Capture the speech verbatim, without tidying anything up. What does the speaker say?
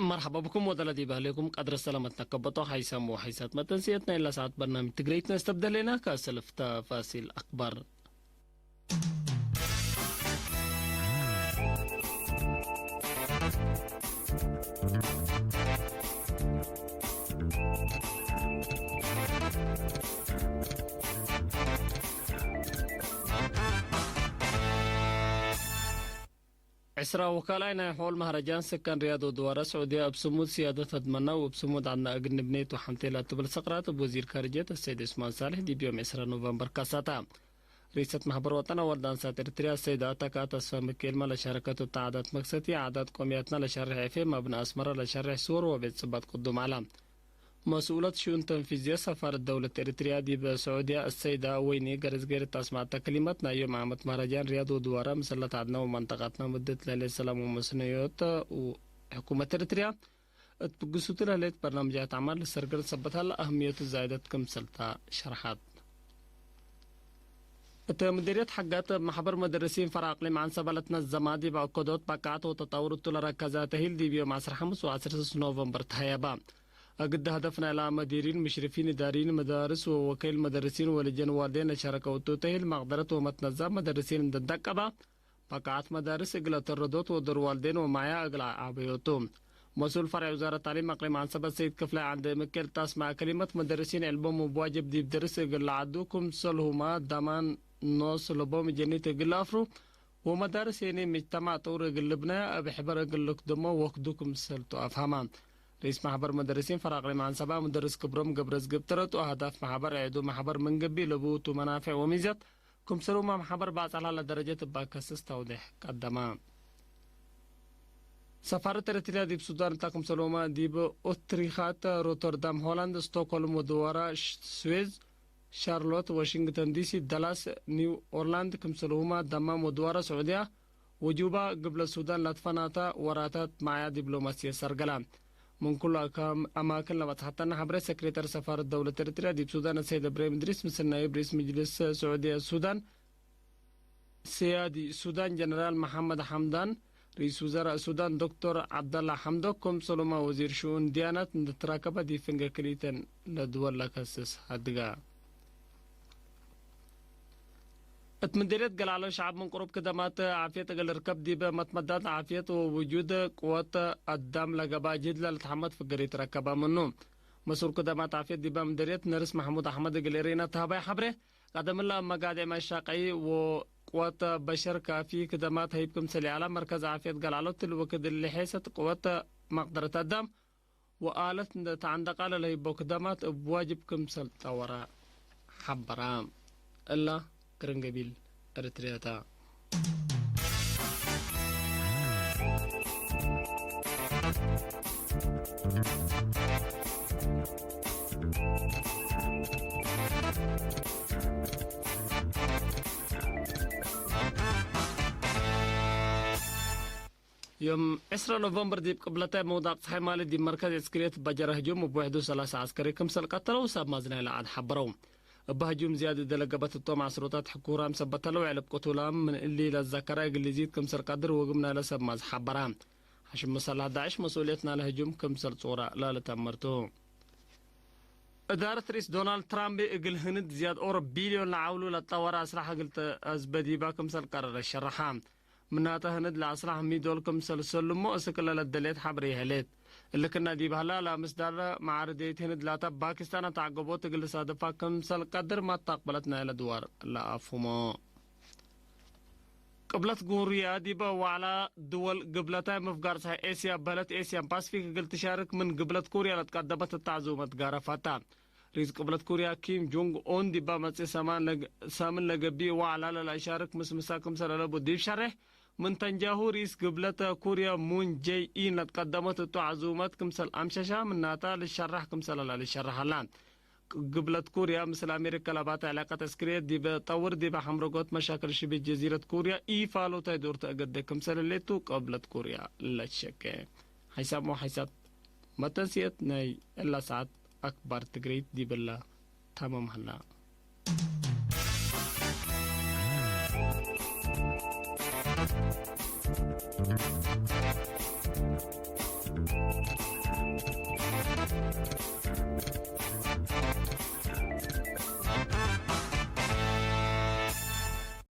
መርሐባ ብኩም ወደለ ዲብ ህሌኩም ቀድረ ሰላመትነ ከበጦ ሐይሳም ወሐይሳት መተንስየትነ እለ ሰዓት በርናምጅ ትግረይትነ እስተብደሌና ከሰልፍ ተፋሲል አክባር። ዕስራ ወካልኣይ ናይ ሖል መህረጃን ስከን ሪያድ ወድዋረ ስዑድያ እብ ስሙድ ስያደት አትመና ወእብ ስሙድ ዐድነ እግል ንብኔት ወሐንቴ ለትብል ሰቅራት እብ ወዚር ካርጀት አሰይድ ዑስማን ሳልሕ ዲብ ዮም ዕስራ ኖቨምበር ካሳታ። ሪሰት መሕበር ወጠን አወልድ አንሳት ኤሪትርያ አሰይድ አተካ ተስፋ ሚካኤልመ ለሸረከቱ እተ ዓዳት መክሰቲ፣ ዓዳት ቆምያትና ለሸርሕ ኤፍኤም አብነ አስመረ ለሸርሕ ስወር ወቤት ጽባት ቅዱም ዐለ። መስኡለት ሽኡን ተንፊዝየ ሰፋረት ደውለት ኤሪትርያ ዲብ ስዑድያ አሰይዳ ወይኒ ገረዝጌር እት አስመዐተ ክሊመት፣ ናይ ዮም ዓመት መህረጃን ሪያድ ወድዋረ ምስለት ዐድነ ወመንጠቀትነ ምድት ለህሌት ሰላም ወመስነዮት ሕኩመት ኤሪትርያ እት ብግሱቱ ለህሌት በርናምጃት አዕማል ልሰርገል ሰበት ሀለ አህምየቱ ዛይደት ክምሰልታ ሸርሐት። እት ምዲርየት ሐጋት መሕበር መደረሲን ፈርዕ አቅሊም ዐንሰበ ለትነዘማ ዲብ አከዶት በቃዐት ወተጣውር እቱ ለረከዘ ተህሊል ዲብ ዮም ዐስር ሐምስ ወዐስር ስስ ኖቨምበር ተሀየበ። እግል ሀደፍ ናይላ መዲሪን፣ ምሽርፊን፣ እዳሪን መዳርስ ወወከይል መደረሲን ወልጀን ዋልዴን ለሸረከው እቱ ተህሊል መቅደረት ወመትነዛም መደረሲን እንዴ ደቀበ፣ በቃዐት መዳርስ እግል አተረዶት ወዶር ዋልዴን ወማያ እግል አዐበዮቱ። መስኡል ፈርዕ ውዛረት ታሊም አቅሊም ዐንሰበት ሰይድ ክፍላይ ዐንደ ምክል እት አስመዐ ከሊመት፣ መደርሲን ዕልቦም እብ ዋጅብ ዲብ ደርስ እግል ለዐዱ ክምሰልሁመ ደማን ኖስ ለቦም ጀኒት እግል ለአፍሩ ወመዳርስ ሄኒ ምጅተማዕ ጥውር እግል ልብነ እብ ሕበር እግል ልክድሞ ወክዱ ክምሰልቱ አፍሀመ። ርኢስ መሕበር መደርሲን ፈርዕ አቅሊም ዐንሰበ ሙደርስ ክብሮም ገብረዝግብ ተረቱ፣ አህዳፍ መሕበር ዕዱ መሕበር ምን ገብእ ለቡ ቱ መናፌዕ ወሚዘት፣ ክምሰልሁመ መሕበር በአጸልሀ ለደረጀት እበ ከስስ ተውዴሕ ቀደመ። ሰፋረት ኤረትርያ ዲብ ሱዳን እተ፣ ክምሰልሁመ ዲብ ኡትሪኻት፣ ሮተርዳም ሆላንድ፣ ስቶክሆልም ወድዋራ፣ ስዌዝ፣ ሻርሎት፣ ዋሽንግተን ዲሲ፣ ደላስ፣ ኒው ኦርላንድ፣ ክምሰልሁመ ደማም ወድዋራ፣ ስዑድያ፣ ወጁባ ግብለ ሱዳን ለትፈናተ ወራታት መዓያ ዲብሎማስየት ሰርገለ። ምን ኩሉ አካም-፣ አማክን ለበጽሐተነ ሐብሬ፣ ሰክሬተር ሰፋረት ደውለት ኤረትርያ ዲብ ሱዳን አሰይድ እብራሂም እድሪስ፣ ምስል ናይብ ርኢስ ምጅልስ ስዑድየ ሱዳን፣ ሰያዲ ሱዳን ጀነራል መሐመድ ሐምዳን፣ ርኢስ ውዘራእ ሱዳን ዶክቶር ዐብደላ ሐምዶክ፣ ክምሰልሁመ ወዚር ሽኡን ድያናት እንዴ ትራከበ ዲብ ፍንጌ ክልኢተን ለድወል ለከስስ ሀድጋ። እት ምዴርየት ገልዓሎ ሸዐብ ምን ቅሩብ ክደማት ዓፍየት እግል ልርከብ ዲበ መትመዳት ዓፍየት ወውጁድ ቅወት አዳም ለገብአ ጅህድ ለልትሐመድ ፍገር ኢትረከበ ምኑ። መስኡል ክደማት ዓፍየት ዲበ ምዴርየት ነርስ መሕሙድ አሕመድ እግል ኤሬና ተሀባይ ሐብሬ፣ ቀደምለ እብ መጋድዕ መሻቀዪ ወቅወት በሸር ካፊ ክደማት ሀይብ ክምሰል ይዐለ። መርከዝ ዓፍየት ገልዓሎ እትሊ ወክድ እሊ ሔሰት ቅወት መቅደረት አዳም ወአለት እንዴ ተዐንደቀ ለለህይቦ ክደማት እብ ዋጅብ ክምሰል ጠወረ ሐበረ። እላ ክርን ገቢል ኤረትርያ ተ። ዮም ዕስራ ኖቨምበር ዲብ ቅብለታይ መውዳቅ ጸሓይ ማሌ ዲብ መርከዝ ዕስክርየት በጀረ ህጁም እብ ውሕዱ ሰላሳ ዐስከሪ ክምሰል ቀተለው ሰብ ማዝናይ ለዐድ ሐበረው። እበ ህጁም ዝያድ እደ ለገበት እቶም ዐስሮታት ሕኩራም ሰበት ዐለው። ዕልብ ቅቱላም ምን እሊ ለዘከረ እግል ልዚድ ክምሰል ቀድር ወግም ናይለ ሰብ ማዝ ሐበረ። ሐሽም መሰላህ ዳዕሽ መስኡልየት ናይለ ህጁም ክምሰል ጾረ ለልተመርቱ። እዳረት ርኢስ ዶናልድ ትራምፕ እግል ህንድ ዝያድ ኦሮ ቢልዮን ለዐውሉ ለጠወረ አስላሕ እግል ተአዝበ ዲባ ክምሰል ቀረረ ሸረሐ። ምናተ ህንድ ለአስላሕ ሚ ዶል ክምሰል ሰልሞ እስክ ለለደሌት ሐብሬ ህሌት። እሊ ክና ዲብ ሀላ ለአምስዳር መዓርደይት ህንድ ላተ ፓኪስታን አተዐገቦት እግል ልሳድፋ ክምሰል ቀድር መታቅበለት ናይለ ድዋር ለአፍሁሞ። ቅብለት ኩርያ ዲበ ወዕላ ድወል ግብለታይ ምፍጋር ጸሓይ ኤስያ በህለት ኤስያን ፓስፊክ እግል ትሻርክ ምን ግብለት ኩርያ ለትቀደመት ተዕዙመት ጋረፋታ። ርኢስ ቅብለት ኩርያ ኪም ጆንግ ኡን ዲባ መጽእ ሰማን ለግ-፣ ሳምን ለገብእ ወዕላ ለለአሻርክ ምስምሳ ክምሰል አለቡ ዲብ ሸሬሕ፣ ምን ተንጃሁ ርኢስ ግብለተ ኩርያ ሙን ጄይ ኢን ለትቀደመት እቱ ዐዙመት ክምሰል አምሸሻ ምናታ ልሸራሕ ክምሰል አላ ልሸራሕ አላ። ግብለት ኩርያ ምስል አሜሪከ ለባተ ዕላቀት ዕስክርየት ዲበ ጠውር ዲበ ሐምረጎት መሻክል ሽብህ ጀዚረት ኩርያ ኢፋሎታይ ዶር ተአገደ ክምሰል ህሌቱ ቅብለት ኩርያ ለትሸቄ። ሐይሳም ወሐይሳት መተንስየት ናይ እላ ሰዓት አክባር ትግረይት ዲብላ ተማም ሀላ።